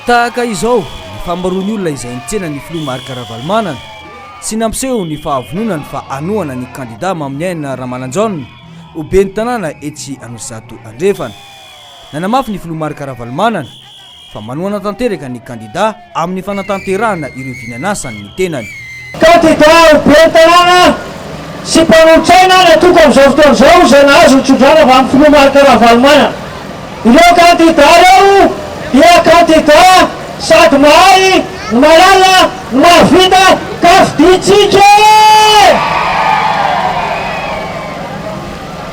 Tahaka izao ny fahamaroan'ny olona izay nitsena ny filoha Marc Ravalomanana sy nampiseho ny fahavononany fa hanohana ny kandida Maminiaina Ramananjaona ho ben'ny tanàna etsy Anosizato Andrefana. Nanamafy ny filoha Marc Ravalomanana fa manohana tanteraka ny kandida amin'ny fanatanterahana ireo vinan'asany ny tenany. Kandida ho ben'ny tanàna sy mpanolotsaina natoko amin'izao fotoana izao izay nahazo ny tsodrano avy amin'ny filoha Marc Ravalomanana. Ireo kandida ireo dia kandida sady mahay no mahalala no mahavita ka fidintsika e!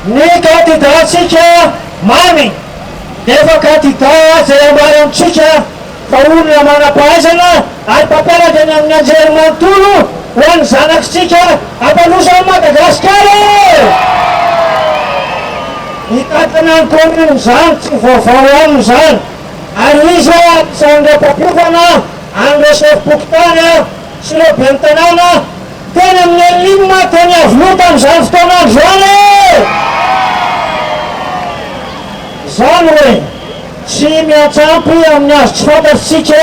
Ny kandidantsika Mamy dia efa kandida izay ambara amintsika fa olona manam-pahaizana ary mpampianatra eny amin'ny anjerimanontolo ho an'ny zanakitsika hampandroso an'i Madagasikara e! Mitantana ny commune izany tsy vaovao aminy izany ary izy anisan'ireo mpampiofana an'ireo sefom-pokontany sy ireo ben'ny tanàna Teny amin'ny Elim teny Iavoloha tamin'izany fotoana andro izany e! Izany hoe tsy miantsampy amin'ny azo tsy fantatr'tsika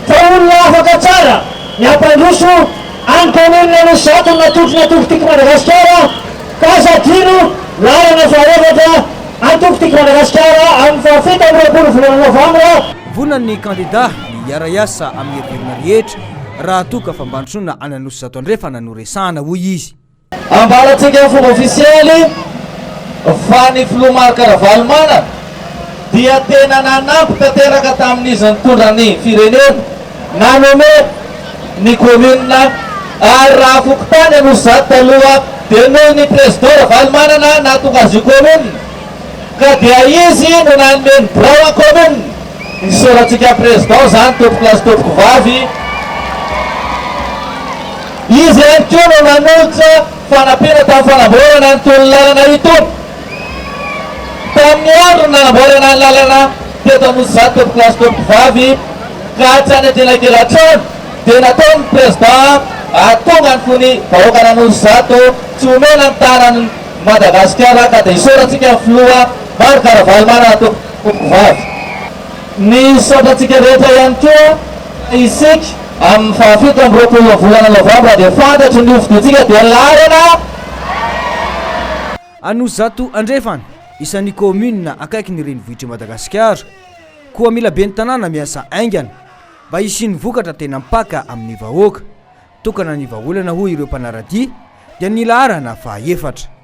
fa olona afaka tsara ny hampandroso any commune Anosizato no natolotry ny Antoko Tiako Madagasikara ka aza adino laharana fahaefatra Antoko Tiako Madagasikara amin'ny faha 27 volana novambra. Vonona ny kandida ny hiara-hiasa amin'ny heverina rehetra raha toa ka fampandrosoana any Anosizato Andrefana no resahana, hoy izy. Ambarantsika amin'ny fomba ofisialy fa ny Filoha Marc Ravalomanana dia tena nanampy tanteraka tamin'izy nitondra ny firenena, nanome ny commune ary raha fokontany Anosizato taloha dia noho ny Président Ravalomanana nahatonga azy io commune ka dia izy no nanome ny birao an commune. Isaorantsika Président izany tompokolahy sy tompokovavy. Izy ihany koa no nanolotra fanampiana tamin'ny fanamboarana an'itony lalana itony. Tamin'ny andro nanamboarana ny lalana teto Anosizato tompokolahy sy tompokovavy ka tsy any an-telakelan-trano dia nataon'ny Président hahatonga ny fony vahoakan'Anosizato tsy homena ny tanan'i Madagasikara ka dia isaorantsika ny Filoha Marc Ravalomanana tompokovavy. Misaotra antsika rehetra ihany koa isika amin'ny faha 27 volana novambra dia fantatry ny hofidintsika dia laharana. Anosizato Andrefana, isan'ny kaominina akaiky ny renivohitr'i Madagasikara. Koa mila ben'ny tanàna miasa haingana mba hisian'ny vokatra tena mipaka amin'ny vahoaka. Tokana ny vahaolana hoy ireo mpanara-dia dia ny laharana fahaefatra.